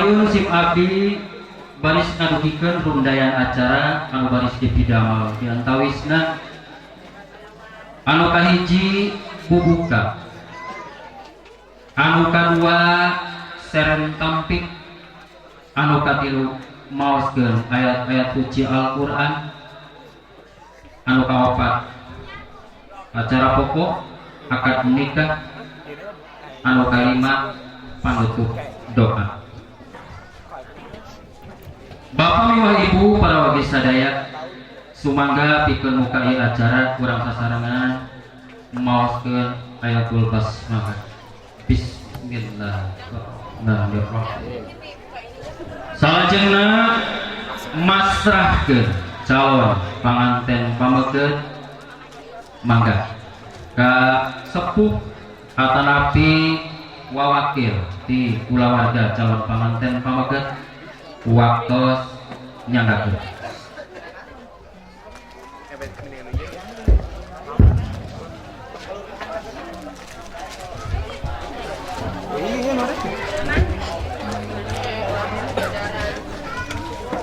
Kapayun sim abdi baris ngadugikeun rundaian acara anu baris dipidamel, diantawisna anu kahiji bubuka, anu kadua seren tampik, anu katilu maoskeun ayat-ayat suci Al-Qur'an, anu kaopat acara pokok akad nikah, anu kalima panutup doa. Bapak miwah Ibu para wargi sadaya, sumangga pikeun muka ieu acara kurang sasarengan maoskeun ayatul basmalah. Bismillahirrahmanirrahim. Salajengna masrahkeun calon panganten pameget, mangga ka sepuh atanapi wawakil di kulawarga calon panganten pameget waktos nyanggakeun.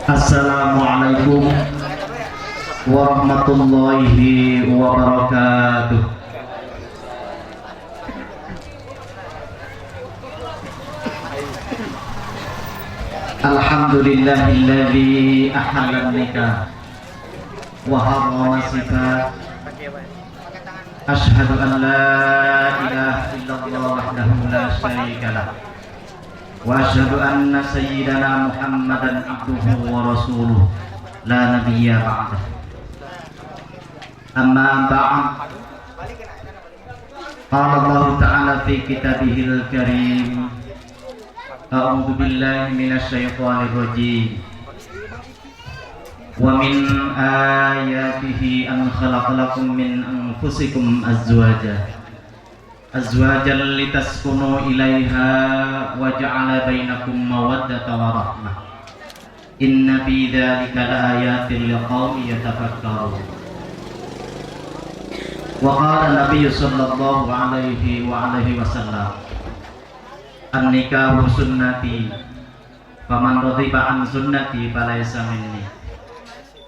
Assalamualaikum warahmatullahi wabarakatuh. Alhamdulillahilladzi ahalla nikah wa harrama sifat. Asyhadu an la ilaha illallah wahdahu la syarika lah. Wa asyhadu anna sayyidana Muhammadan abduhu wa rasuluh la nabiyya ba'dah. Amma ba'd. Qala Allah Ta'ala fi kitabihil karim. A'udzu billahi minasy syaithanir rajim. Wa min ayatihi an khalaqalakum min anfusikum azwajan litaskunu ilaiha wa ja'ala bainakum mawaddatan wa rahmah. Inna fi dzalika laayatin liqaumin yatafakkarun. Wa qala Nabiy sallallahu alaihi wa alihi wasallam, an-nikahu sunnati faman radhiba an sunnati falaysa minni,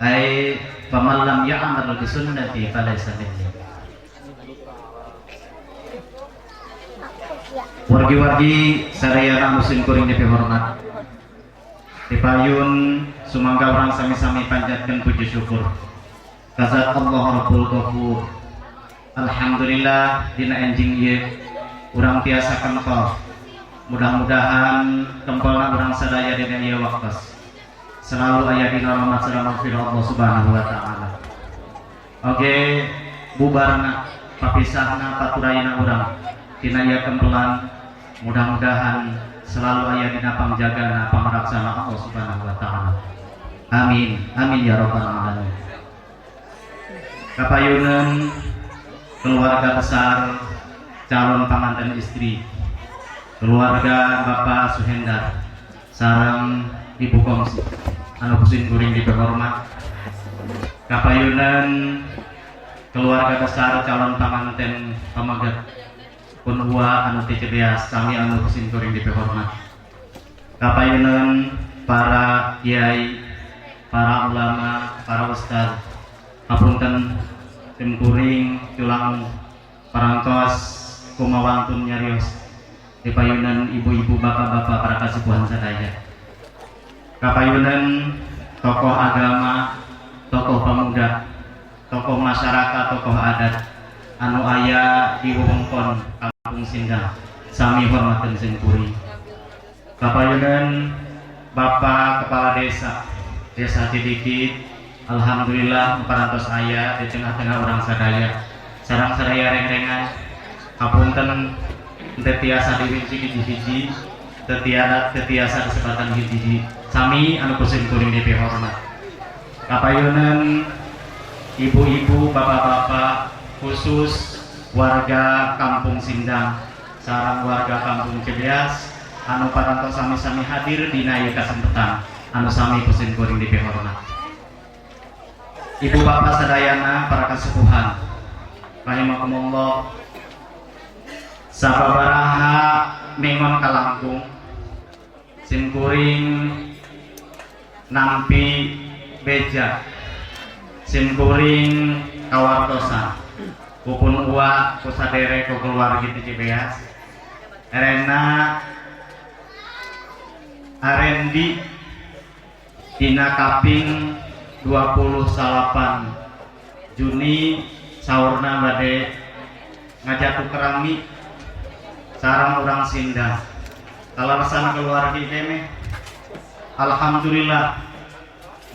ay faman lam ya'mal bi sunnati falaysa minni. Wargi-wargi sadayana anu sim kuring dipihormat, dipayun sumangga urang sami-sami panjatkeun puji syukur ka zat Allah Rabbul Ghafur. Alhamdulillah dina enjing ieu urang tiasa kempel. Mudah-mudahan kempelna urang sadaya dina ieu waktos selalu aya dina rahmat sareng maghfirah Allah Subhanahu wa taala. Oke, bubarna papisahna paturayna urang dina ieu kempelan mudah-mudahan selalu aya dina pangjagana pamaraksana Allah Subhanahu wa taala. Amin amin ya rabbal alamin. Kapayunan keluarga besar calon panganten istri, keluarga Bapak Suhendar sareng Ibu Komsi anu ku sim kuring dipihormat, kapayunan keluarga besar calon panganten pameget pun uwa anu ti Cibeas sami anu ku sim kuring dipihormat, kapayunan para kiai, para ulama, para ustaz, hapunten sim kuring tulang parantos kumawantun nyarios di payunan ibu-ibu, bapak-bapak, para kasibuhan sadaya, kapayunan tokoh agama, tokoh pemuda, tokoh masyarakat, tokoh adat anu aya di wewengkon Kampung Sindang sami hormateun sim kuring, kapayunan Bapak Kepala Desa Desa Cidikit. Alhamdulillah parantos aya di tengah-tengah urang sadaya sareng sadaya rengrengan. Hapunten teu tiasa dirinci hiji-hiji, teu tiasa disebatan hiji-hiji, sami anu ku sim kuring dipihormat, kapayunan ibu-ibu, bapak-bapak, khusus warga Kampung Sindang sareng warga Kampung Cibeas anu parantos sami-sami hadir dina ieu kasempatan anu sami ku sim kuring dipihormat, ibu bapak sadayana, para kasepuhan rahimakumullah. Sababaraha mengon kalangkung Simkuring nampi beja, simkuring kawartosan pupun uwa ku saderek ku keluarga ti Cibeas Rena Arendi dina kaping 28 Juni saurna bade ngajatu kerami sareng urang Sindang. Kaleresan keluarga kene, alhamdulillah,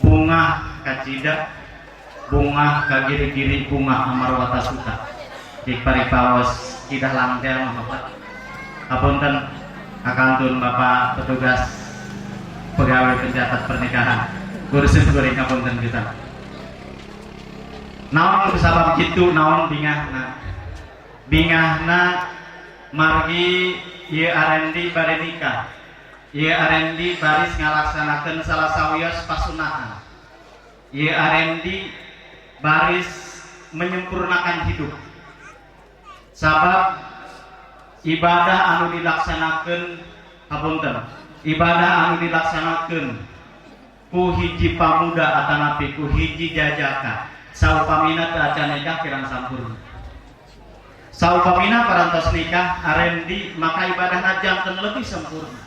bungah kacida, bungah kagiri-giri, bungah amarwata suta di paripaos kidah langtel mah. Bapak, hapunten kakantun Bapak petugas pegawai pencatat pernikahan, ngurusin kuring, hapunten kita. Naon sabab kitu? Naon bingahna? Bingahna margi ieu Arendi bade nikah, ieu Arendi baris ngalaksanakeun salah sawios pasunahan, ieu Arendi baris menyempurnakan hidup, sabab ibadah anu dilaksanakeun, hapunten, ibadah anu dilaksanakeun ku hiji pamuda atanapi ku hiji jajaka saupamina teu acan nikah kirang sampurna. Saupamina parantos nikah Arendi, maka ibadahna janten lebih sempurna,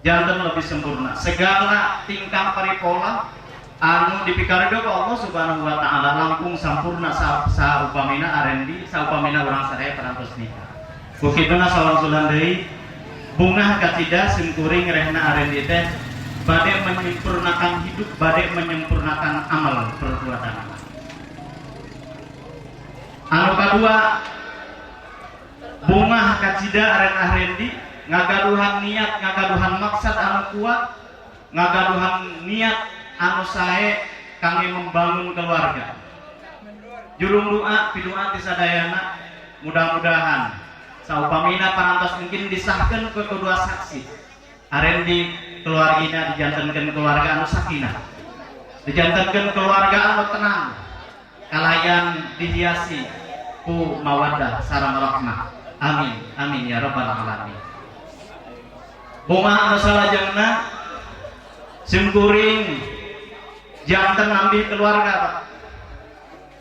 janten lebih sempurna. Segala tingkah paripola anu dipikarido ku Allah Subhanahu wa Taala langkung sampurna saupamina Arendi, saupamina urang sadaya parantos nikah. Ku kituna sawangsulan deui, bungah kacida simkuring rehna Arendi teh bade menyempurnakan hidup, bade menyempurnakan amal perbuatan. Anu kadua, bungah kacida aren Arendi ngagaduhan niat, ngagaduhan maksad anu kuat, ngagaduhan niat anu sae kangge membangun keluarga. Jurung doa pidoa ti sadayana, mudah-mudahan saupamina parantos mungkin disahkan ke kedua saksi, Arendi keluargina dijantenkeun keluarga anu sakinah, dijantenkeun keluarga anu tenang, kalayan dihiasi ku mawaddah sareng rahmah. Amin amin ya rabbal alamin. Bungah anu salajengna, simkuring janten nambih keluarga, Pak,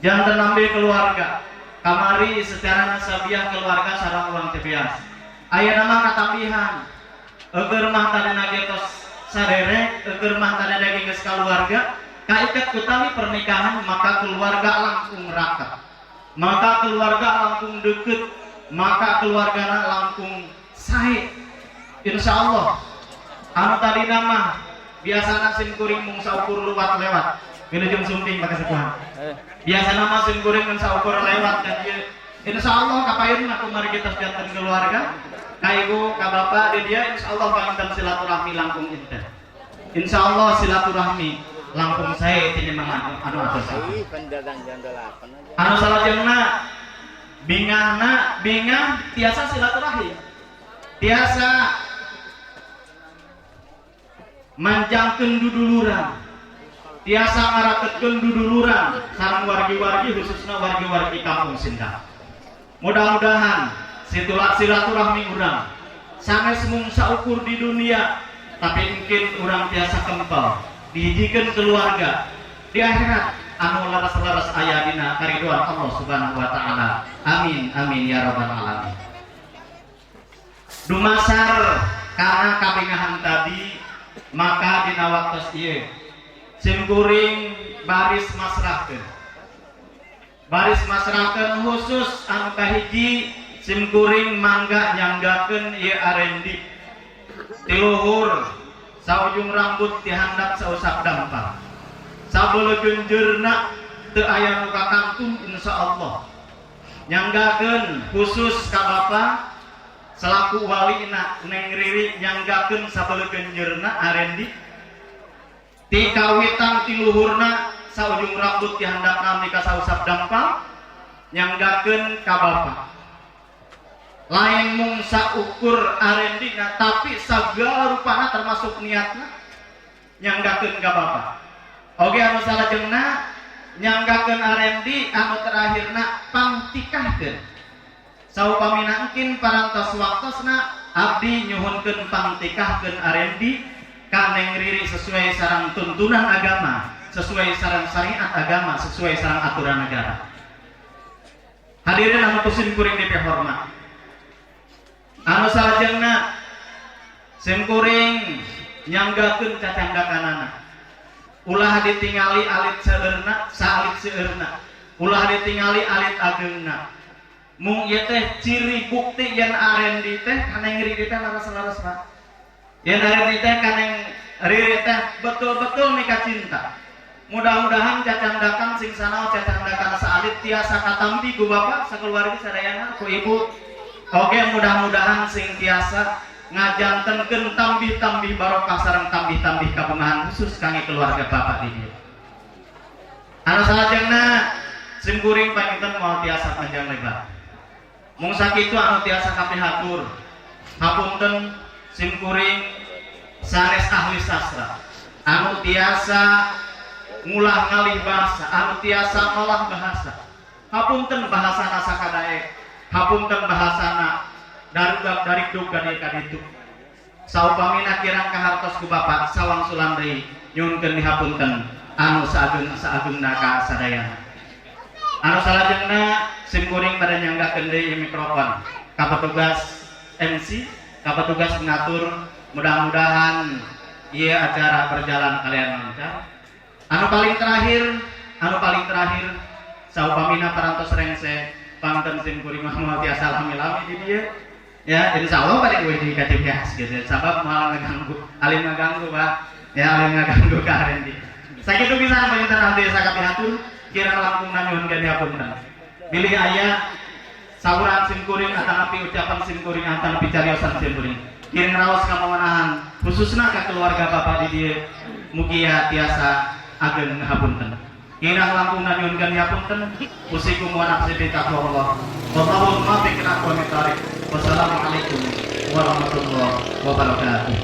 janten nambih keluarga. Kamari secara nasabiah keluarga sareng urang Cibeas, aya nama katambihan. Eueur mah tadina ge tos saderek, eueur mah tadina ge geus keluarga, kaiket ku tali pernikahan, maka keluarga langkung raket, maka keluarga langkung deket, maka keluargana langkung sae. Insya Allah anu tadi nama biasana sim kuring mung saukur luwat lewat, wilujeng sumping pakai sepuhan, biasa nama sim kuring mun saukur lewat kan ieu, insya Allah kapayun aku mari kita janten keluarga, ka ibu ka bapak di dia, insya Allah panginten silaturahmi langkung inten, insya Allah silaturahmi langkung sae tinimbang anu atos. Anu salajengna, bingahna bingah tiasa silaturahmi, tiasa manjangkeun duduluran, tiasa ngaraketkeun duduluran sareng wargi-wargi, khususnya wargi-wargi kampung Sindang. Mudah-mudahan silaturahmi urang sanes mung saukur di dunia, tapi mungkin urang tiasa kempel dihijikeun keluarga di akhirat anu laras-laras aya dina karidoan Allah Subhanahu wa Taala. Amin amin ya rabbal alamin. Dumasar karena kabingahan tadi, maka dina waktos ieu simkuring baris masrahkeun, baris masrahkeun khusus anu kahiji, simkuring mangga nyanggakeun ieu Arendi tiluhur saujung rambut dihandap sausap dampal, sabeulegeun teu aya nu kakangtung. Insyaallah nyanggakeun khusus ka bapa selaku walina Neng Riri, nyanggakeun sabeulegeun Arendi ti kawitan tiluhurna saujung rambut dihandap nami ka sausap dampal. Nyanggakeun ka bapa lain mung saukur Arendina, tapi segala rupana termasuk niatna, nyanggakeun ka bapa oge. Anu salajengna, nyanggakeun Arendi anu terakhirna pangtikahkeun saupamina engkin parantos waktosna. abdi nyuhunkeun pangtikahkeun Arendi ka Neng Riri sesuai sareng tuntunan agama, sesuai sareng syariat agama, sesuai sareng aturan negara. Hadirin anu ku simkuring dipihormat, anu salajengna simkuring nyanggakeun cacangdakanana. Ulah ditingali alit seueurna, saalit seueurna, ulah ditingali alit ageungna. Mung ieu teh ciri bukti yen Arendi teh ka Neng Riri teh laras-laras, Pak. Yen Arendi teh ka Neng Riri teh betul-betul nikah cinta. Mudah-mudahan cacangdakan sing sanaos cacangdakan saalit tiasa katampi ku bapak sakeluarga sadayana, ku ibu. Oke, mudah-mudahan sing tiasa ngajantenkeun tambih-tambih barokah sareng tambih-tambih kabungahan khusus kangge keluarga bapak di dieu. Anu salajengna simkuring panginten moal tiasa panjang lebar. Mung sakitu anu tiasa kapihatur. Hapunten, simkuring sanes ahli sastra. Anu tiasa ngulah ngalih bahasa, anu tiasa ngolah bahasa. Hapunten bahasana sakadaek, hapunten bahasana darugap darikduk gade kaditu. Saupamina kirang kahartos ku bapak sawangsulan deui, nyuhunkeun dihapunten anu saageng saagengna ka sadayana. Anu salajengna simkuring pada nyanggakeun deui mikrofon ka petugas MC, ka petugas pengatur, mudah-mudahan ieu acara berjalan kalian lancar. Anu paling terakhir, saupamina parantos rengse, panginten simkuring mah moal tiasa lami-lami di dieu. Ya, insya Allah pada gue di KCBS gitu. Sabab moal ngaganggu, alim ngaganggu, Pak. Ya, alim ngaganggu ka Arendi. Sakitu pisan panginten abdi sakapihatur, kirang langkung nyuhunkeun hapunten. Bilih aya sauran simkuring atanapi ucapan simkuring atanapi cariosan simkuring kirang raos kamamanahan khususna ka keluarga bapak di dieu, mugia tiasa ageng ngahapunten. Kirang langkung nyuhunkeun hapunten. Usikum wa nafsi bi taqwallah. Wallahu muwaffiq ila aqwamit thariq. Wassalamualaikum warahmatullahi wabarakatuh.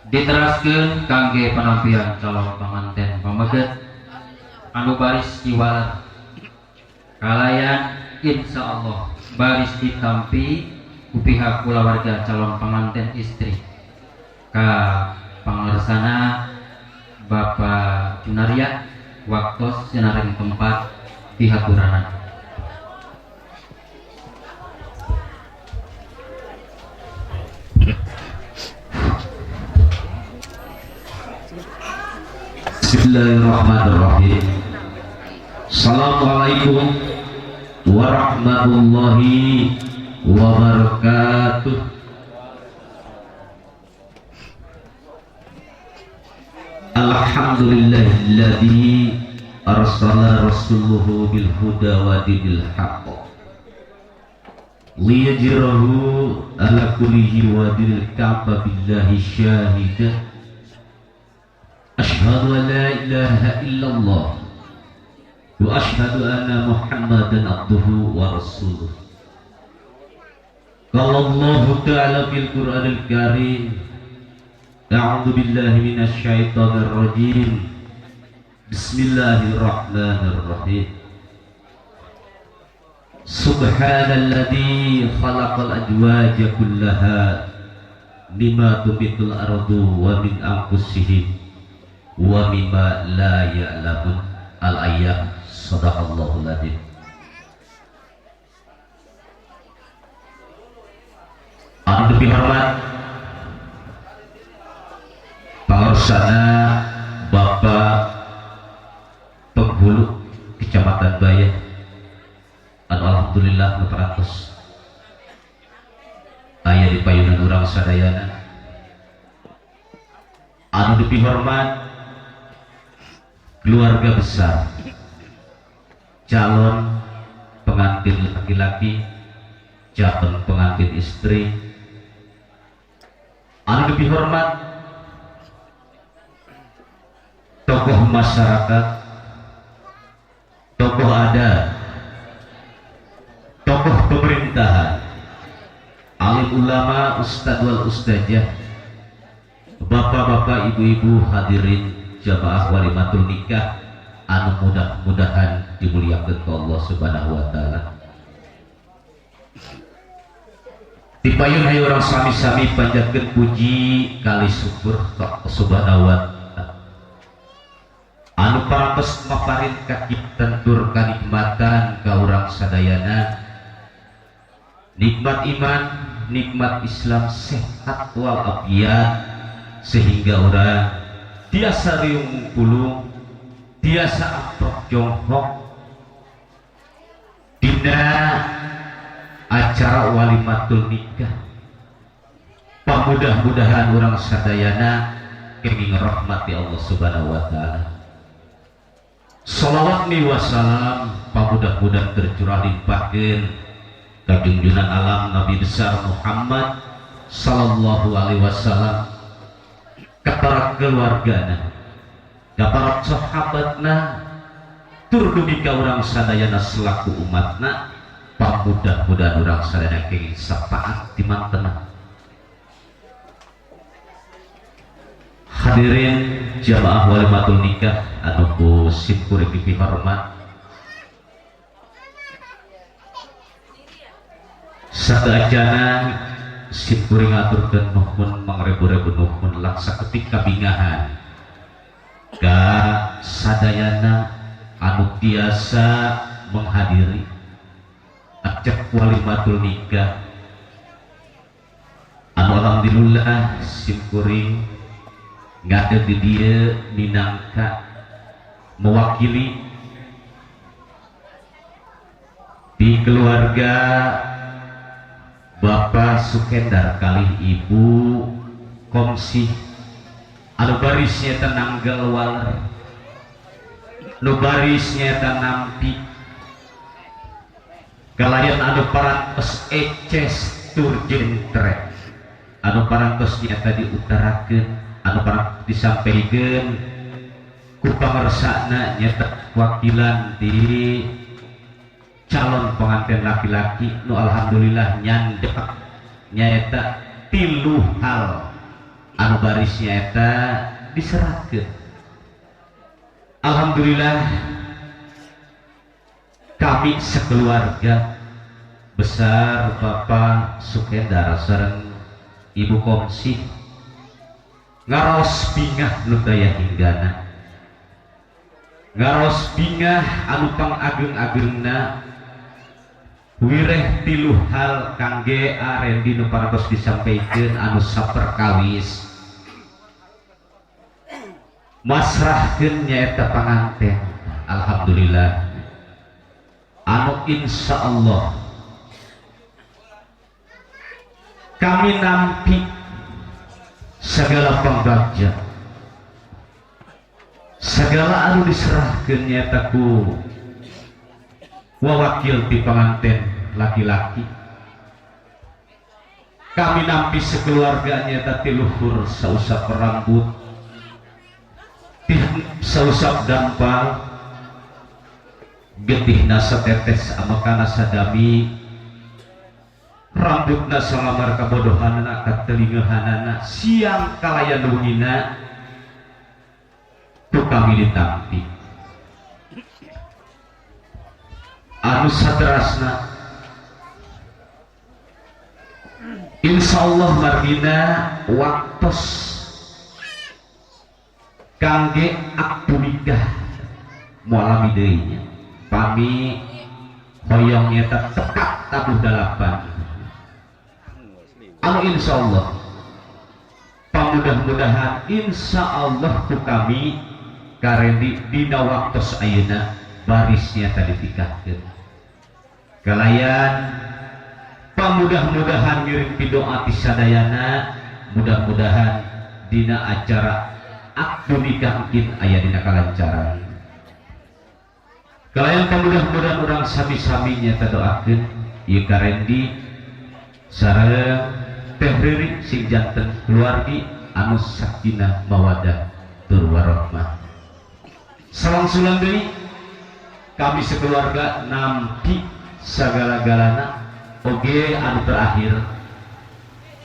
Diteraskeun kangge penampilan calon panganten pameget anu baris kiwaler kalayan insya Allah baris ditampi ku pihak kulawarga calon pengantin istri ka pangersana Bapak Junaria waktos sinareng tempat dihaturanan. Bismillahirrahmanirrahim. Assalamualaikum warahmatullahi wabarakatuh. Alhamdulillahilladzi arsala rasuluhu bil huda wa dinil haqq liyajrahu ala kullihi wa dinil ka'ba billahi syahida. Ashhadu an la ilaha illallah wa ashhadu anna Muhammadan abduhu wa rasuluh. Qala Allahu ta'ala fil Qur'anil Karim, a'udzu billahi minasy syaithanir rajim. Bismillahirrahmanirrahim. Subhanalladzi khalaqal azwaja kullaha mimma tubitul ardu wa min anfusihim wa mimma la ya'lamun. Al-ayat. Sadaqallahul adzim. Anu lebih hormat pangersana Bapak Penghulu Kecamatan Bayah anu alhamdulillah nu parantos aya di payunan urang sadayana. Anu lebih hormat keluarga besar calon pengantin laki-laki, calon pengantin istri. Anu lebih hormat tokoh masyarakat, tokoh adat, tokoh pemerintahan, alim ulama, ustadz wal ustadzah, bapak-bapak, ibu-ibu, hadirin jamaah walimatul nikah anu mudah-mudahan dimuliakan ke Allah Subhanahu wa taala. Tipayun hayu urang sami-sami panjatkeun puji kali syukur ka Allah Subhanahu wa ta'ala anu parantos maparin ka kita tur kanikmatan ka urang sadayana, nikmat iman, nikmat Islam, sehat walafiat, sehingga urang tiasa riung mungkulung, tiasa amprok jonghok dina acara walimatul nikah. Pamudah-mudahan urang sadayana kenging rahmat di Allah Subhanahu wa ta'ala. Salawat mi wassalam pamudah-mudahan tercurah limpahkeun ka junjungan alam Nabi besar Muhammad sallallahu alaihi wasallam, ka para keluargana, ka para sahabatna, tur dugi ka urang sadayana selaku umatna. Pamudah-mudahan urang sadayana kenging syafaat di mantena. Hadirin jamaah walimatul nikah anu ku simkuring dipihormat, sakaacana simkuring ngaturkeun nuhun mangrebu-rebu nuhun laksa ketika bingahan ka sadayana anu tiasa menghadiri acak walimatul nikah anu alhamdulillah simkuring ngadeg di dieu minangka mewakili di keluarga Bapak Sukendar kalih Ibu Komsih anu barisnya tenanggal waler, nu barisnya nampi kalayan anu parantos eces tur jentre anu parantos nyata diutarakeun, anu parantos disampaikan ku pangersana nyata wakilan di calon pengantin laki-laki nu alhamdulillah nyandek nyaeta tilu hal anu barisnya eta diserahkeun. Alhamdulillah kami sekeluarga besar Bapak Sukendar sareng Ibu Komsih ngaros bingah nu daya hinggana, ngaros bingah anu pangageng-agengna wireh tilu hal kangge arendi nu parantos disampaikeun anu saperkawis masrahkeun nyaeta panganten. Alhamdulillah anu insyaallah kami nampi segala pangbagja, segala anu diserahkeun nyaeta ku wawakil di pengantin laki-laki. Kami nampi sekeluarga nyaeta tiluhur sausap rambut, sausap dampal, getihna satetes amakana sadami, rambutna salamar kabodohanana katelingahanana, siang kalayan wengina tu kami ditampi. Anu saterasna insyaallah margina waktos kangge aktu nikah moal lami deui nya, pami hoyong nyata tepat tabuh dalapan anu insyaallah pamudah-mudahan insyaallah ku kami karendi dina waktos ayeuna barisnya tadi tikahkeun. Kalayan pamudah-mudahan ngiring pidoa ti sadayana, mudah-mudahan dina acara akdu nikah mungkin aya dina kalancaran. Kalayan pamudah-mudahan urang sami-sami nyata doakeun ieu karendi sareng Teh Riri sing janten keluargi anu sakinah mawadah tur warahmah. Salangsulan deui kami sekeluarga nampi sagala-galana oge anu terakhir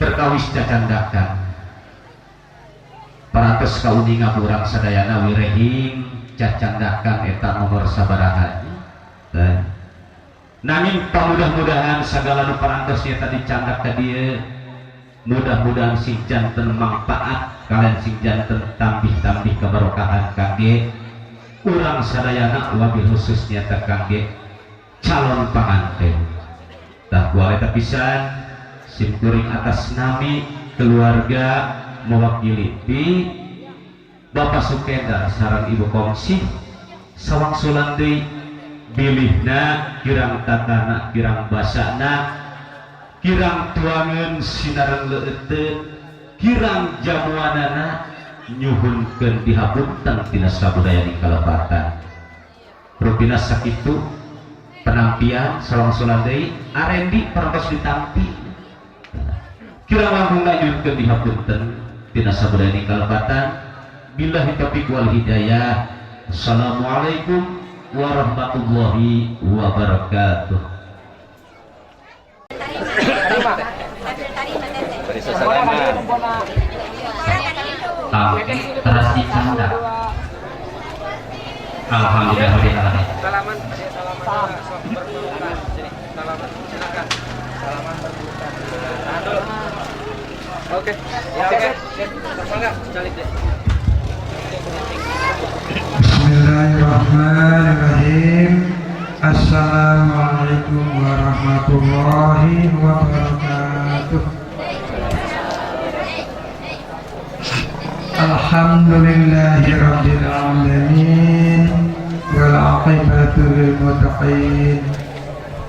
perkawis cacandakan parantos kauninga urang sadayana wirehing cacandakan eta nomor sabaraha. Nanging pamudah-mudahan segala nu parantos nya tadi candak tadi mudah-mudahan sing janten manfaat kalian sing janten tambih-tambih keberkahan kangge urang sadayana, wabil khusus nyata kangge calon panganten. Tah, ku pisan simkuring atas nami keluarga mewakili di Bapak Sukendar sareng Ibu Kongsi sawangsulan deui bilihna kirang tatana, kirang basana, kirang tuangan sinareng leueuteun, kirang jamuanana, nyuhunkeun dihapunten tina sabudaya di kalepatan. Rupina sakitu penampian. Sawangsulan deui arendi parantos ditampi, kirang langkung nyuhunkeun dihapunten tina sabudaya di kalepatan. Billahi taufiq wal hidayah. Assalamualaikum warahmatullahi wabarakatuh. Terima. Beri sesalaman. Tampi teras dicandak. Alhamdulillah rabbil alamin. Salaman, ya salaman, sok berpelukan. Sini, salaman, silakan. Salaman berpelukan. Tahan dulu. Oke, ya oke. Sip, mangga, calik deh. Bismillahirrahmanirrahim. Assalamualaikum warahmatullahi wabarakatuh. Alhamdulillahi rabbil alamin, wal aqibatu lil muttaqin,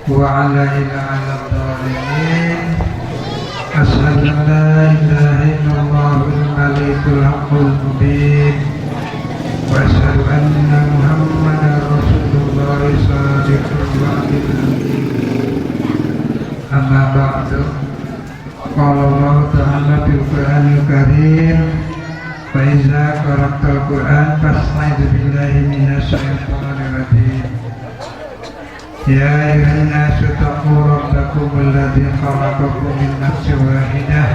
wa ala ila ala dhalimin. Asyhadu an la ilaha illallahul malikul haqqul mubin, wa asyhadu anna Muhammadar Rasulullah sadiqul wa'dil amin. Amma ba'du. Qala Allah ta'ala fil Qur'anil Karim, fa iza qara'tal Qur'an fasta'idz billahi minasyaitonir rajim. Ya ayyuhan nasu taqu rabbakum alladzi khalaqakum min nafsin wahidah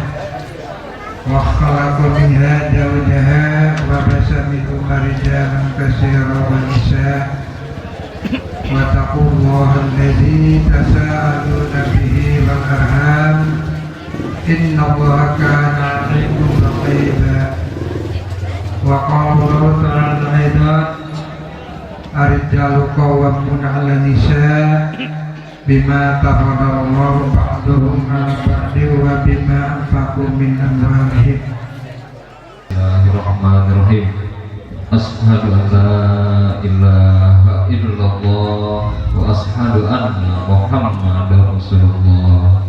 wa khalaqa minha zawjaha wa basa minhuma rijalan katsiran wa nisaa wa taqullaha alladzi tasaaluna bihi wal arham innallaha kana 'alaikum raqiba. Wa qala Allah ta'ala aidan, ar-rijalu qawwamun 'ala nisa bima tafaddalallahu ba'dhum 'ala ba'din wa bima anfaqu min amwalihim. Bismillahirrahmanirrahim. Asyhadu an la ilaha illallah wa asyhadu anna Muhammadar Rasulullah.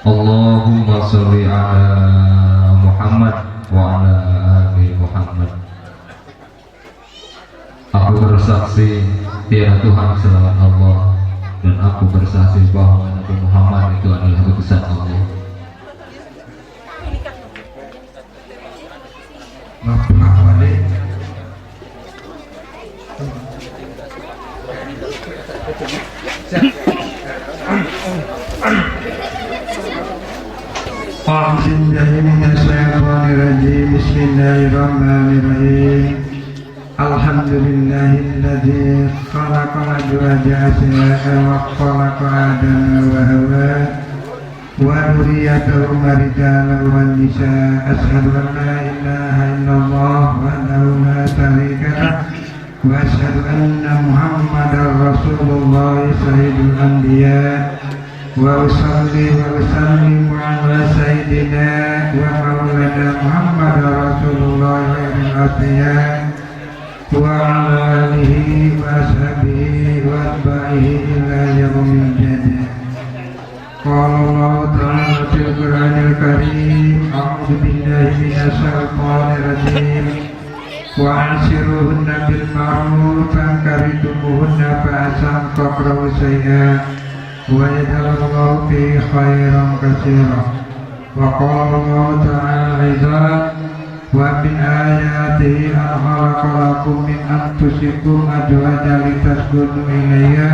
Allahumma sholli ala Muhammad wa ala ali Muhammad. Aku bersaksi tiada Tuhan selain Allah dan aku bersaksi bahwa Nabi Muhammad itu adalah utusan Allah. Bapak Wali. A'udzu billahi minasyaitonir rajim. Bismillahirrahmanirrahim. Alhamdulillahilladzi khalaqa azwaja asya'a wa khalaqa Adama wa Hawa wa dzurriyyatahum rijalan wa nisaa. Asyhadu an la ilaha illallah wahdahu la syarika lah wa asyhadu anna Muhammadar Rasulullah sayyidul anbiya. Wa usalli wa usallimu ala sayyidina wa maulana Muhammad Rasulullah khairil anbiya wa ala alihi wa ashabihi wa atba'ihi ila yaumil jazaa. Qala Allah ta'ala fil Qur'anil Karim, a'udzu billahi minasyaitonir rajim. Wa ashiruhunna bil ma'ruf fa karihtumuhunna fa asa an takrahu syai'an wa yaj'alallahu fi khairan katsira. Wa qala Allah ta'ala aidan, wa min ayatihi an khalaqa lakum min anfusikum azwajan litaskunu ilayha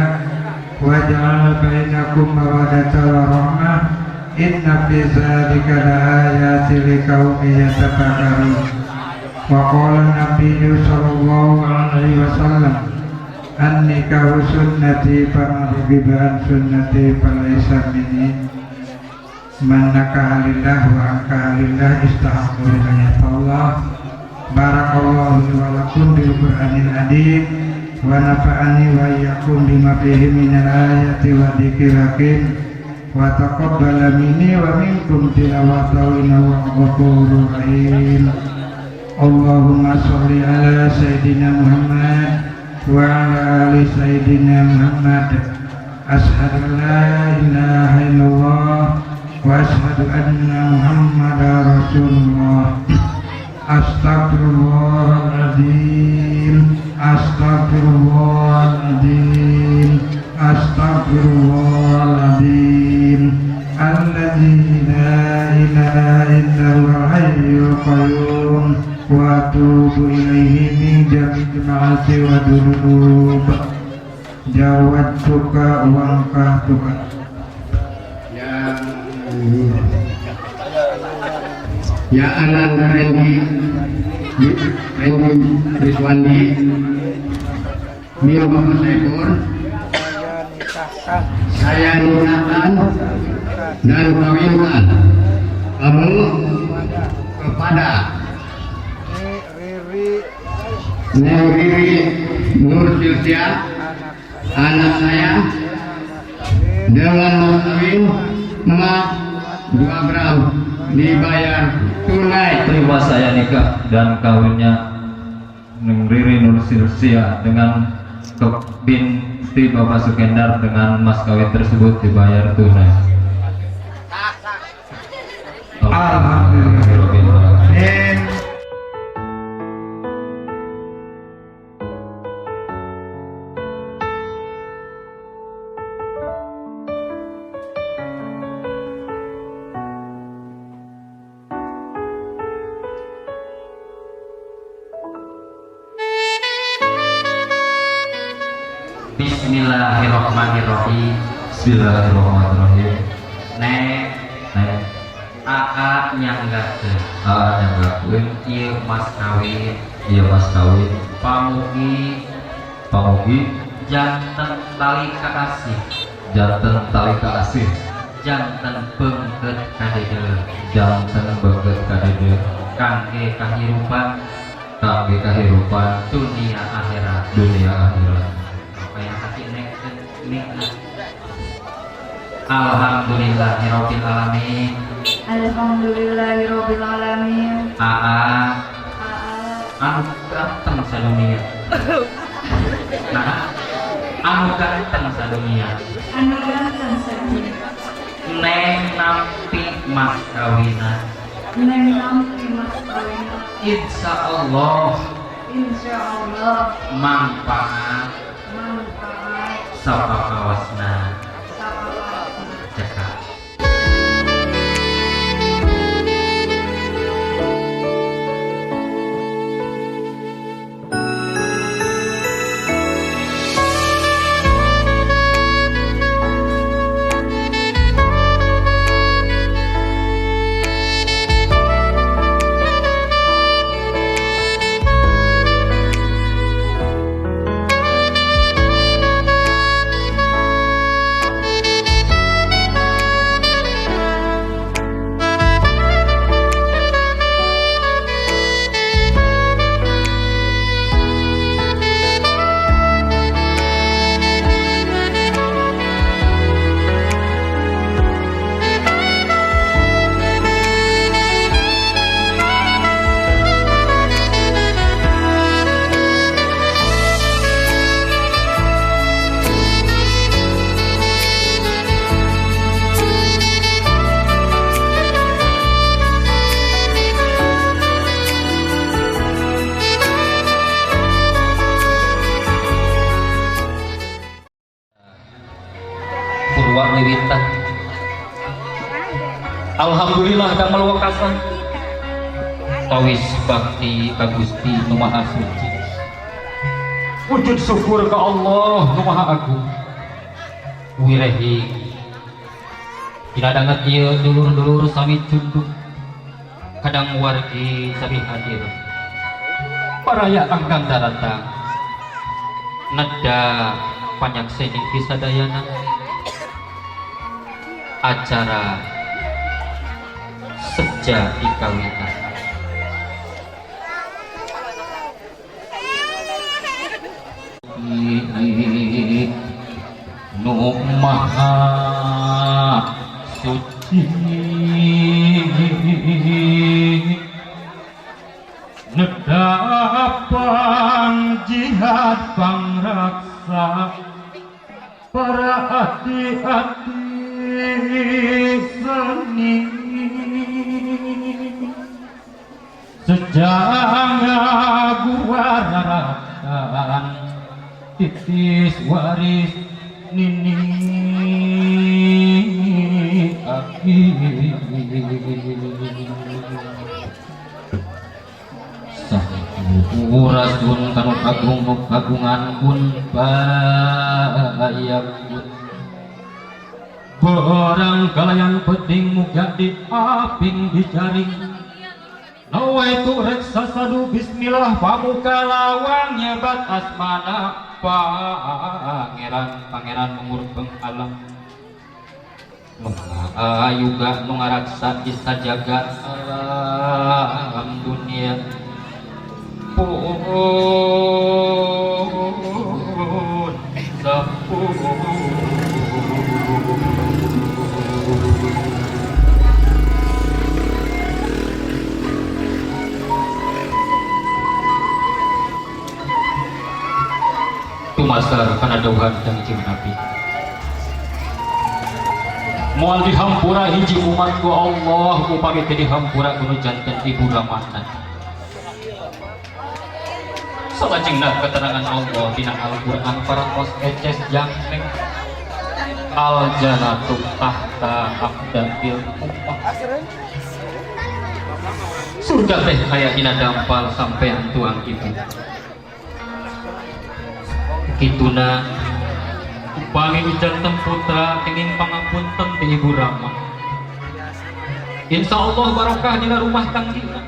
wa ja'ala bainakum mawaddatan wa rahmah. Inna fi dzalika laayatin liqaumin yatafakkarun. Wa qala an-nabiyyu sallallahu alaihi wasallam, An-nikahu sunnati faman raghiba an sunnati falaysa minni. Man nakaha lillah wa ankaha lillah istahaqqu wilayatullah. Barakallahu li wa lakum bil Qur'anil azim wa nafa'ani wa iyyakum bima fihi minal ayati wa dzikril hakim wa taqabbala minni wa minkum tilawatahu innahu ghafurur rahim. Allahumma sholli ala sayyidina Muhammad wa ala ali sayyidina Muhammad. Ashhadu an la ilaha illallah wa ashhadu anna Muhammadar Rasulullah. Astagfirullahaladzim, astagfirullahaladzim, astagfirullahaladzim. Alladzi la ilaha illa huwal hayyul qayyum wa atubu ilaihi min jami'il ma'asi wa dzunub. Jawadtuka wa angkahtuka. Ya Ya Ananda Randy Randy Rizwandi bin Bapak Saifur, saya nikahkan dan kawinkan kamu kepada Neng Riri Nur Silsia, anak saya, dengan mas kawin emas 2 gram dibayar tunai. Terima saya nikah dan kawinnya Neng Riri Nur Silsia dengan binti Bapak Sukendar dengan mas kawin tersebut dibayar tunai. Alhamdulillah. Bismillahirrahmanirrahim. Bismillahirrahmanirrahim. Nek Nek AA nyanggakeun AA nyanggakeun ieu mas kawin, ieu mas kawin, pamugi pamugi janten tali kaasih, janten tali kaasih, janten beungkeut kadede, janten beungkeut kadede, kangge kahirupan, kangge kahirupan dunia akhirat, dunia akhirat. Alhamdulillahirabbil alamin. Alhamdulillahirabbil alamin. Aa anu ganteng sadunia. Nah, anu ganteng sadunia. Anu ganteng sadunia. Neng nampi mas kawina. Neng nampi mas kawina. Insyaallah. Insyaallah. Manfaat. Manfaat. Sapakawasna. Cekap. Wiwitan. Alhamdulillah damel wekasan tawis bakti ka Gusti nu Maha Suci. Wujud syukur ka Allah nu Maha Agung. Wirehi dina danget ieu dulur-dulur sami cunduk, kadang wargi sami hadir. Baraya angkang daratang. Neda panyakseni pisadayana acara seja dikawinan. Nu maha suci nedapang jihad pangraksa para ati-ati seni sejanga guararakan titis waris nini aki Sampurasun kanu agung nu kagungan kun bayakun borang kalayan penting muga diaping dijaring nawaitu reksa sadu bismillah pamuka lawang nyebat asmana pangeran pangeran mengurpeng alam nu ayuga nu ngaraksa isa jagat alam dunia pun sampun. Tumasar kana dawuhan Kangjeng Nabi moal dihampura hiji umat ku Allah upami teu dihampura kudu janten ibu ramana. Salajengna keterangan Allah dina Al-Qur'an parantos eces jangkeng al janatu tahta aqdamil ummah. Surga teh aya dina dampal sampean tuang ibu. Kituna upami janten putra kenging pangapunten ti ibu rama. Insyaallah barokah dina rumah tanggina.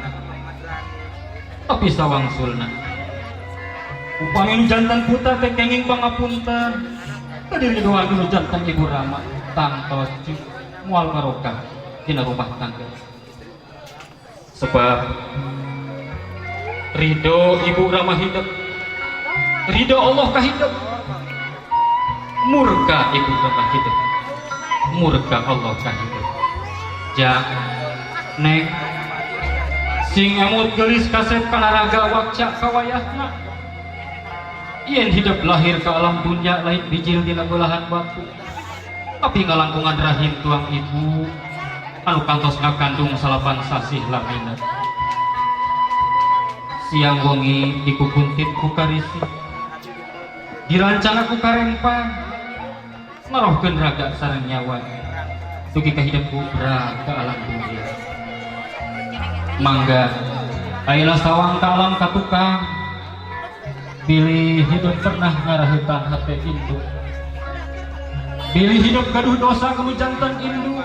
Tapi sawangsulna upami janten putra teh kenging pangapunten tadi doa dulu janten ibu rama tangtos moal barokah dina rumah tangga. Sebab ridho ibu rama hidup, ridho Allah ka hidup, murka ibu rama hidup, murka Allah ka hidup. Ja neng sing emut gelis kasep kana raga wakca kawayahna yen hidup lahir ke alam dunia lain bijil dina belahan batu tapi ngalangkungan rahim tuang ibu anu kantos ngakandung salapan sasih lamina. Siang wengi dikukuntit ku karisi dirancang ku karempang marohkeun raga sareng nyawa dugi ka hidup kubra ke alam dunia. Mangga ayeuna sawang ka alam katukang bilih hidup pernah ngarahutan hate induk, bilih hidup gaduh dosa kamu jantan induk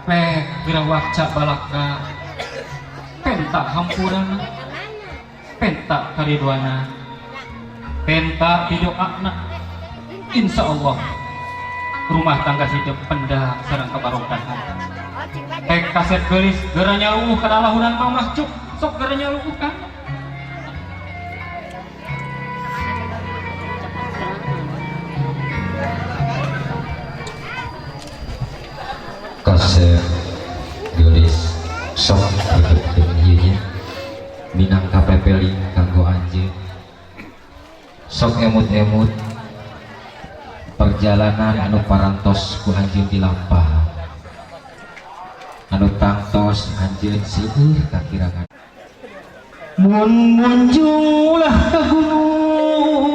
pek geura wakca balaka penta hampurana penta karidwana penta pidoana. Insya Allah rumah tangga hidup pendak sareng kebarokahan. Pek kaset geulis geura nyaluh kana lahuran mamah cuk sok geura nyaluh kan. Kasep geulis sok hidup ieu nya minangka pepeling kanggo anjeun sok emut-emut perjalanan anu parantos ku anjeun dilampah anu tangtos anjeun seueur kakirangan. Mun munjung ulah ka gunung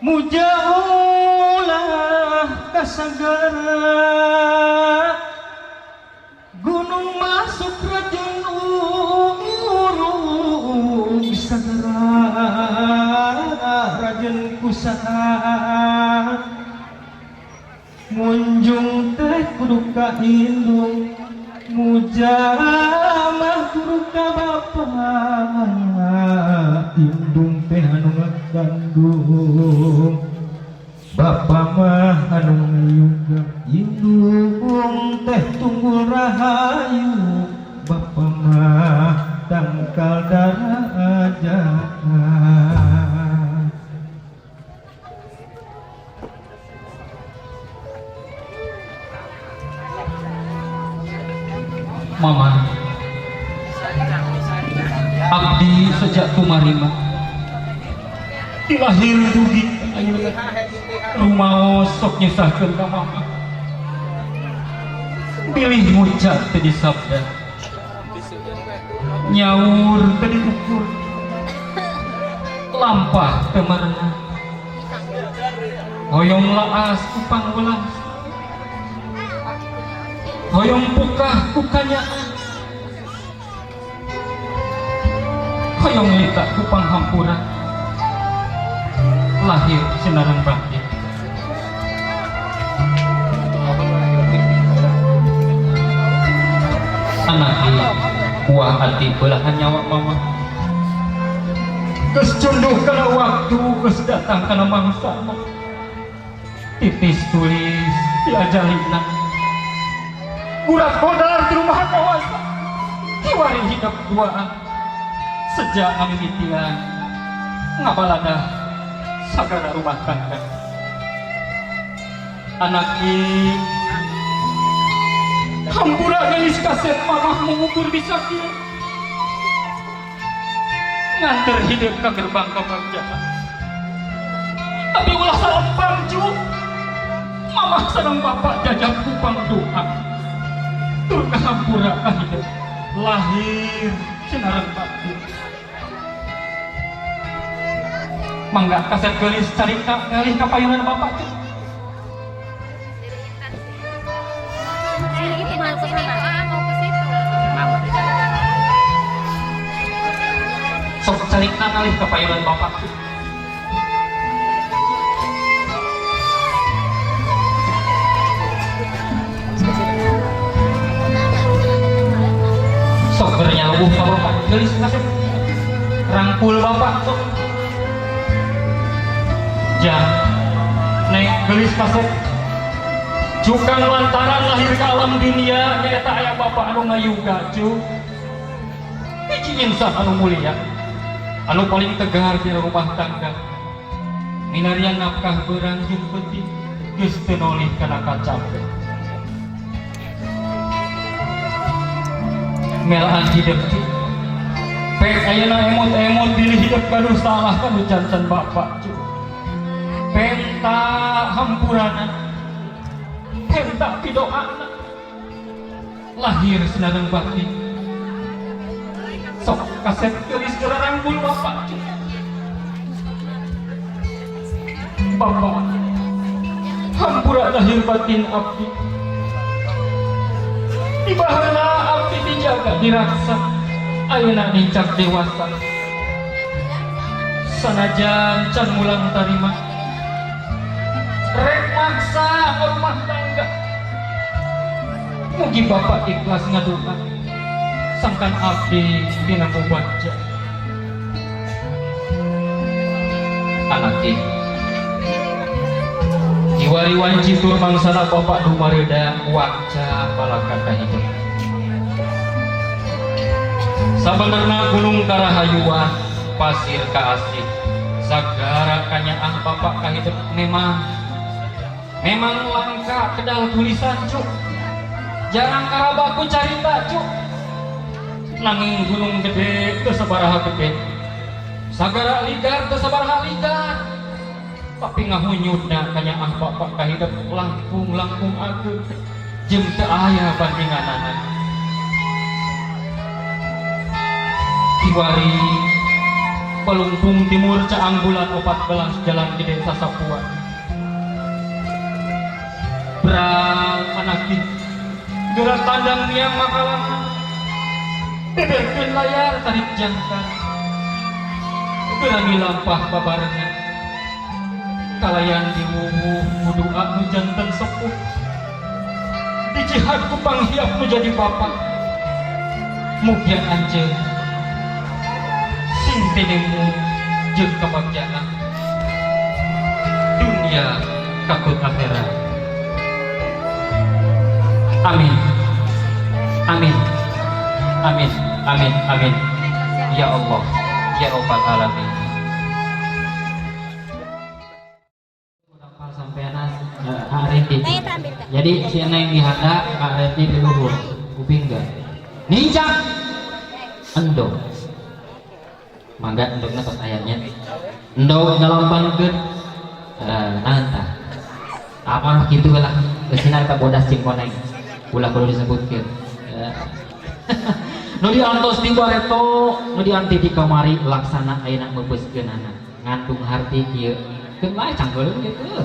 muja ulah ka sagara gunung masuk rajin urung sagara rajin kusaha munjung teh kudu ka indung mujamah kudu ka bapa Indung teh anu ngagandung, Bapa mah anu ngayuga. Indung teh tunggul rahayu, Bapa mah tangkal darajat. Mama, abdi sejak kumarima dilahir dugi ayeuna rumaos sok nyusahkeun ka mama, bilih ngucap teu disabda, nyaur teu diukur, lampah teu merenah, hoyong laas ku pangwelas, hoyong pukah ku kanyaan, hoyong lita ku panghampura. Lahir sinareng bakti anaki buah hati belahan nyawa mama, geus cunduh kana waktu, geus datang kana mangsa, titis tulis diajalina gurat kodar di rumah kawasa kiwari hidup duaan sejak ngamimitian ngabaladah sagara rumah tangga. Anaki hampura gelis kaset mamah mengukur bisa kieu nganter hidup ke gerbang kebagjaan, tapi ulah salempang cu mamah sareng bapak jajak kupang doa tur kahampura ka hidup lahir sinareng bakti. Mangga kaset gelis carita ngalih ka payunan bapak cu. Sok carita ngalih ka payunan bapak cu. Sok bernyawuh ka bapak gelis kaset rangkul bapak sok. Jang neng gelis kaset cukang lantaran lahir ke alam dunia nyaeta aya bapak anu ngayuga cu, hiji insan anu mulia anu paling tegar di rumah tangga, minarian nafkah beurang jeung peuting geus teu nolih kana kacape melaan hidup cu. Pek ayeuna emot-emot bilih hidup gaduh salah kanu jantan bapak cu, penta hampurana, penta pidoana, lahir sinareng bakti sok kaset gelis rangkul bapak cu. Bapak hampura lahir batin abdi, di baheula abdi dijaga diraksa, ayeuna nincak dewasa sanajan can mulang tarima rek maksa rumah tangga. Mugi bapak ikhlas ngadoa sangkan abdi dina mubajja. Anaki kiwari wanci tur mangsana bapak dumareuda waca balaka ka hidup. Sabenerna gunung karahayuan pasir kaasih sagara kanyaah bapak ka hidup memang langka kedal tulisan cuk, jarang karabaku carita cuk. Nanging gunung gede teu sabaraha gede, sagara ligar teu sabaraha ligar, tapi ngahunyutna kanyaah bapak ka hidup langkung-langkung ageung jeung teu aya bandinganana. Kiwari Pelumpung Timur caang bulan 14 jalan gede sasapuan Brang anaki gerak tandang miang makalangan beberkeun layar tarik jangkar geura lampah babarengan kalayan diwuwuh kudu nu janten sepuh dijihad ku panghiap nu jadi bapak. Mugia anjeun sing tinemu Jeung kebagjaan dunia kakut akhirat. Amin. Amin. Amin. Amin. Amin. Ya Allah, ya Rabbal Alamin. Jadi si Neng dihanda, Kak Reti di luhur, kuping enggak? Ninjak, endog, mangga endogna tos ayatnya, endog ngalambangkeun nanta, apa lah gitu lah, geusina eta bodas jeung koneng, ulah kudu disebutkeun. Nu diantos di bareto, nu dianti di kamari laksana ayeuna meupeuskeunana, ngandung harti kieu, keun bae canggeuleun gitu.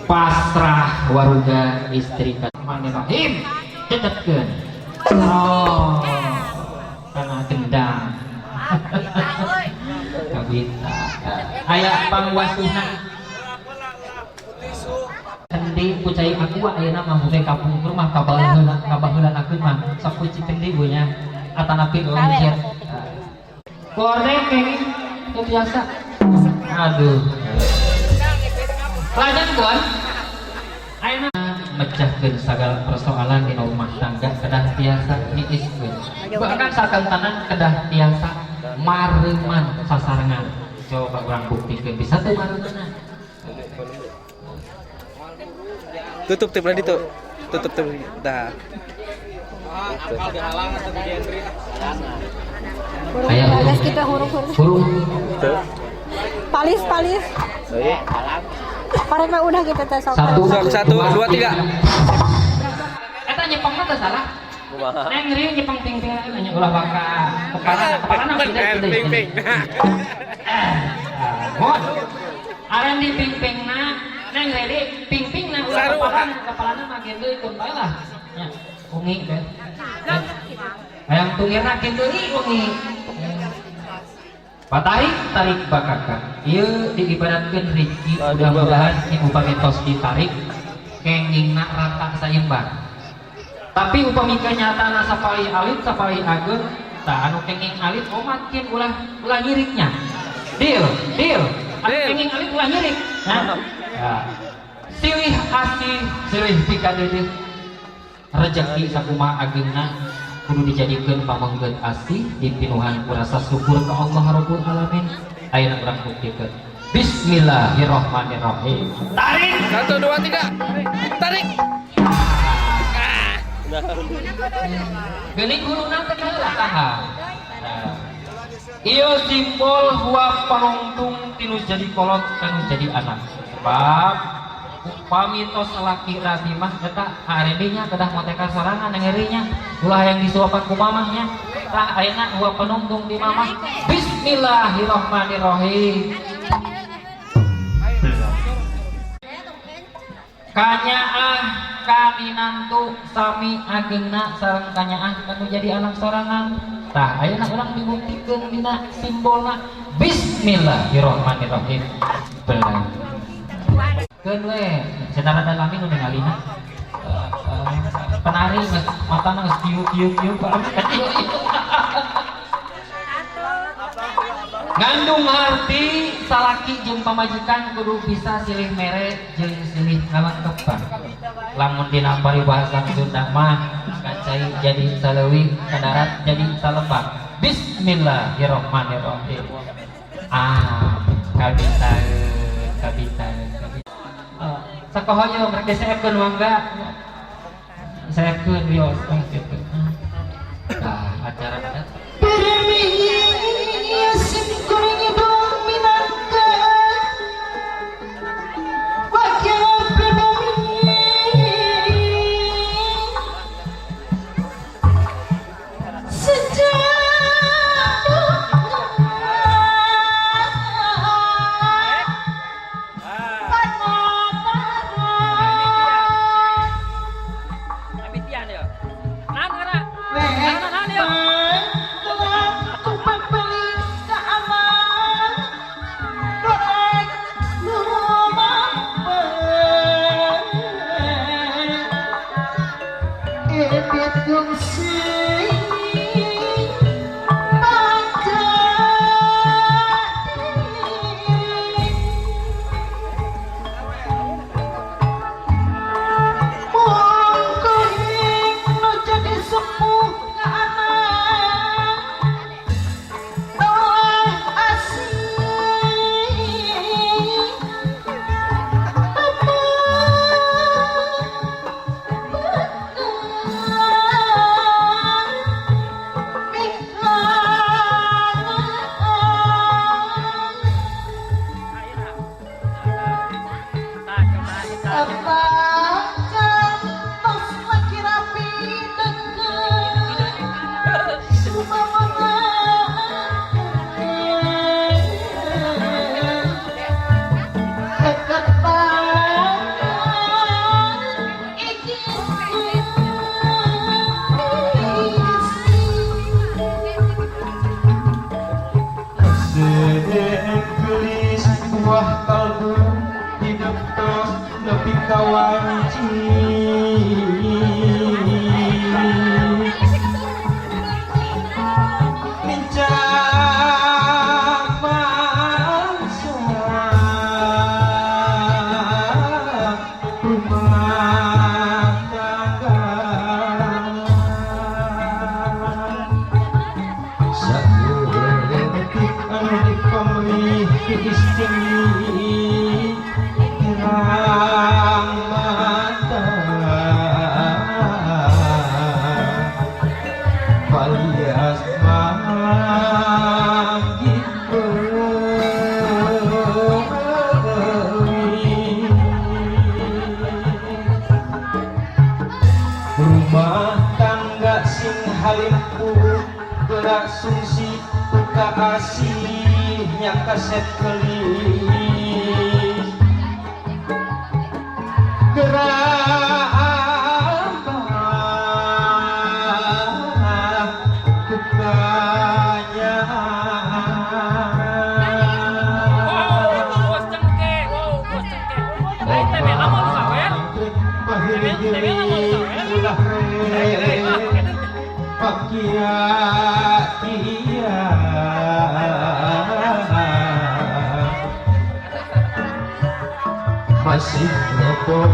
Pasrah waruga istri Bismillahirrahmanirrahim cecetkeun oh kana gendang kabita aya pangwasuhna kendi ku cai aku ayeuna mah mun kampung rumah kabaheula kabaheulanakeun mah sok ku cikendi nya atanapi lenjer korden kenging teu biasa aduh. Lanjutkan, ayeuna mecahkeun sagala persoalan di rumah tangga kedah tiasa niiskeun. Bahkan sakantanan kedah tiasa mareuman sasarengan. Coba urang buktikeun bisa teu mareumanna. Tutup teu berarti tuh. Tutup teu. Dah. Aya kita huruf-huruf. Huruf. Palis palis. Parek mah udah kita tes 1 1 2 3. Eta nyepengna teh salah. Neng rieu nyepeng ting-ting nya ulah baka kepalana kepalana ping-ping. Mohon. Aren di ping-pingna, neng ready ping-pingna ulah kepalana kepalana mah kitu ikut bae lah. Nya, ungi teh. Hayang tungirna kitu ungi. Patarik tarik bakaka. Ieu diibaratkeun rezeki mudah-mudahan upami tos ditarik kengingna rata saimbang. Tapi upami kenyataanna sapalih alit sapalih ageung tah anu kenging alit omatkeun ulah ulah nyiriknya. Deal, deal. Anu kenging alit ulah nyirik. Nah. Silih asih, silih pikadeudeuh. Rezeki sakumaha ageungna kudu dijadikeun pamengkeun asih dipinuhan ku rasa syukur ka Allah Rabbul Alamin. Ayeuna urang buktikeun. Bismillahirrahmanirrahim. Tarik 1 2 3. Tarik. Geuning huluna teh heula saha. Ieu simbol huap panungtung tinu jadi kolot kanu jadi anak. Sebab upami tos laki rati mah eta aredinya kedah motekan sorangan ngerinya ulah yang disuapan ku mamahnya tah ayeuna huap panungtung di mamah. Bismillahirrahmanirrahim. Kanyaah kaminantu sami ageungna sareng kanyaah kanu jadi anak sorangan. Tah ayeuna urang dibuktikeun dina simbolna Bismillahirrahmanirrahim. Belah. Keun we cenah rada lami nu ningalina. Penari geus matana geus kieu-kieu-kieu ngandung arti salaki jeung pamajikan kudu bisa silih mere jeung silih ngalengkepan. Lamun dina paribasa Sunda mah kacai jadi saleuwi kadarat jadi salembang. Bismillahirrahmanirrahim. Ah, kabitaeun kabitaeun. Sakohoyong rek diseepkeun mangga. Seepkeun wios kitu. Tah acara adat. Gelis buah kalbu hidup tos nepi ka wanci. Nincak mangsa rumah tangga. Saeutik anu dipamrih ku istri pirang mata palias manggih beuwi. Rumah tangga sing halimpu gerak sungsi uka asih nya kaset kelis gerak ambah kukanya. Wow, bos cengkeh. Wow, bos cengkeh. Lain teh bela mau sawer. Pahili-hili ulah re pakia iya masih rokok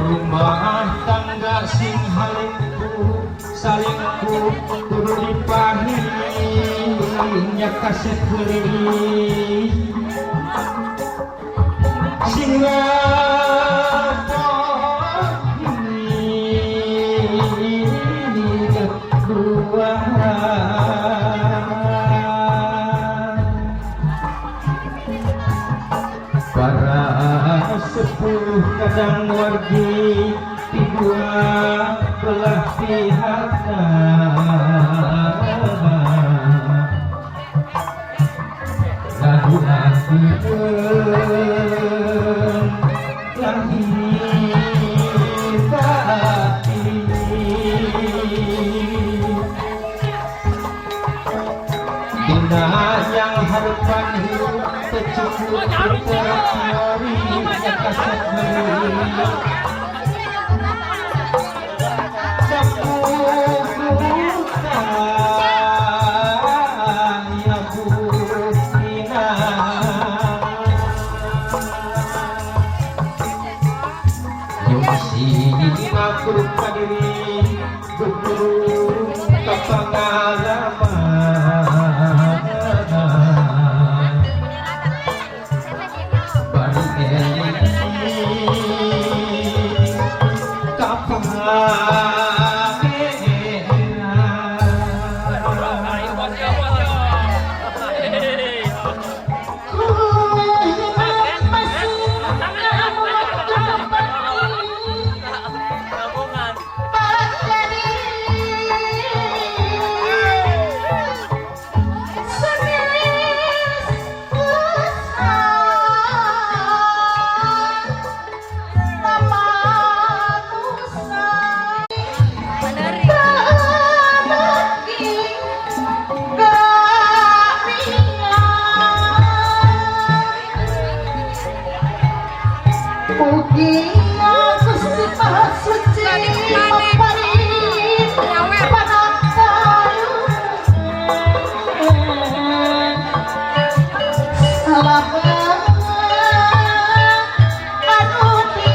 Rumah tangga sing halimpu salingku kudu dipahing nya kaset geulis sing dua. Para sepuh kadang wargi di dua belah pihak lagu lahir batin. Dina yang harapan hidup tercukup terkari kasat Pengalaman bari eling ka pangeran. Mugia Gusti Maha Suci maparin panatayu salamat anu di.